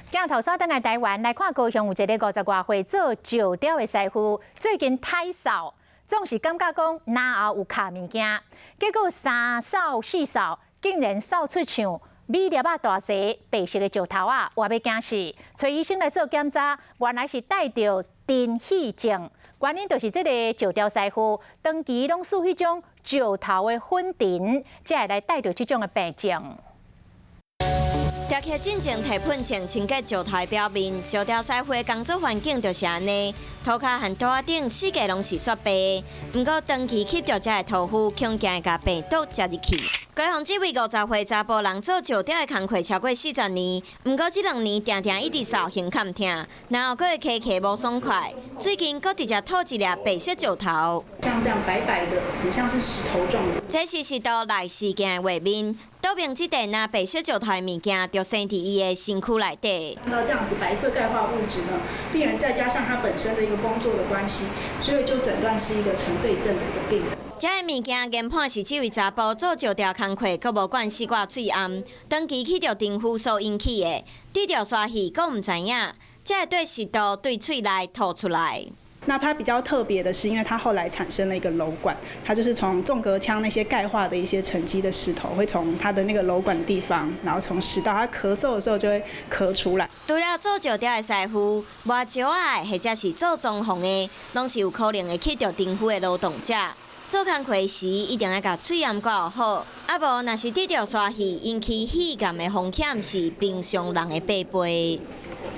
鏡頭轉轉來台灣來看，高雄有一个50外歲做石雕的師傅，最近太掃，總是感覺講嚨喉有卡物件，結果三掃四掃，竟然掃出像米粒仔大細白色的石頭仔，話欲驚死，揣醫生來做檢查，原來是帶著塵氣症，原因就是這个石雕師傅長期攏使彼種石頭的粉塵，才會來帶著這種的病症。雕刻進前提噴槍清潔石頭表面，石雕師傅的工作環境就是按呢。塗跤和桌仔頂四界攏是雪白，毋過長期吸著這个塗氟，恐驚會共病毒食入去。高雄這位50歲查埔人做石雕的工課超過40年，毋過這2年定定一直掃胸坎疼，然後閣會咳咳無爽快。最近閣直接吐一粒白色石頭，像這樣白白的，很像是石頭狀的。這是食道內視鏡的畫面。表明這塊若白色石頭的物件，就生佇伊的身軀內底。看到這樣子白色鈣化物質呢，病人再加上他本身的一個工作的關係，所以就診斷是一個塵肺症的一個病人。這个物件研判是這位查埔做石雕工課，閣無管四掛喙罨，長期吸著塵灰所引起的。得著沙氣，閣毋知影，才會對食道對喙內吐出來。那它比較特別的是，因為它後來產生了一個瘻管，它就是從縱隔腔那些鈣化的一些沉積的石頭，會從它的那個瘻管地方，然後從食道，它咳嗽的時候就會咳出來。除了做石雕的師傅，磨石仔的或者是做裝潢的，攏是有可能會吸著塵灰的勞動者。做工課時一定愛共喙罨掛好，啊無若是得著沙氣引起肺癌的風險是平常人的8倍。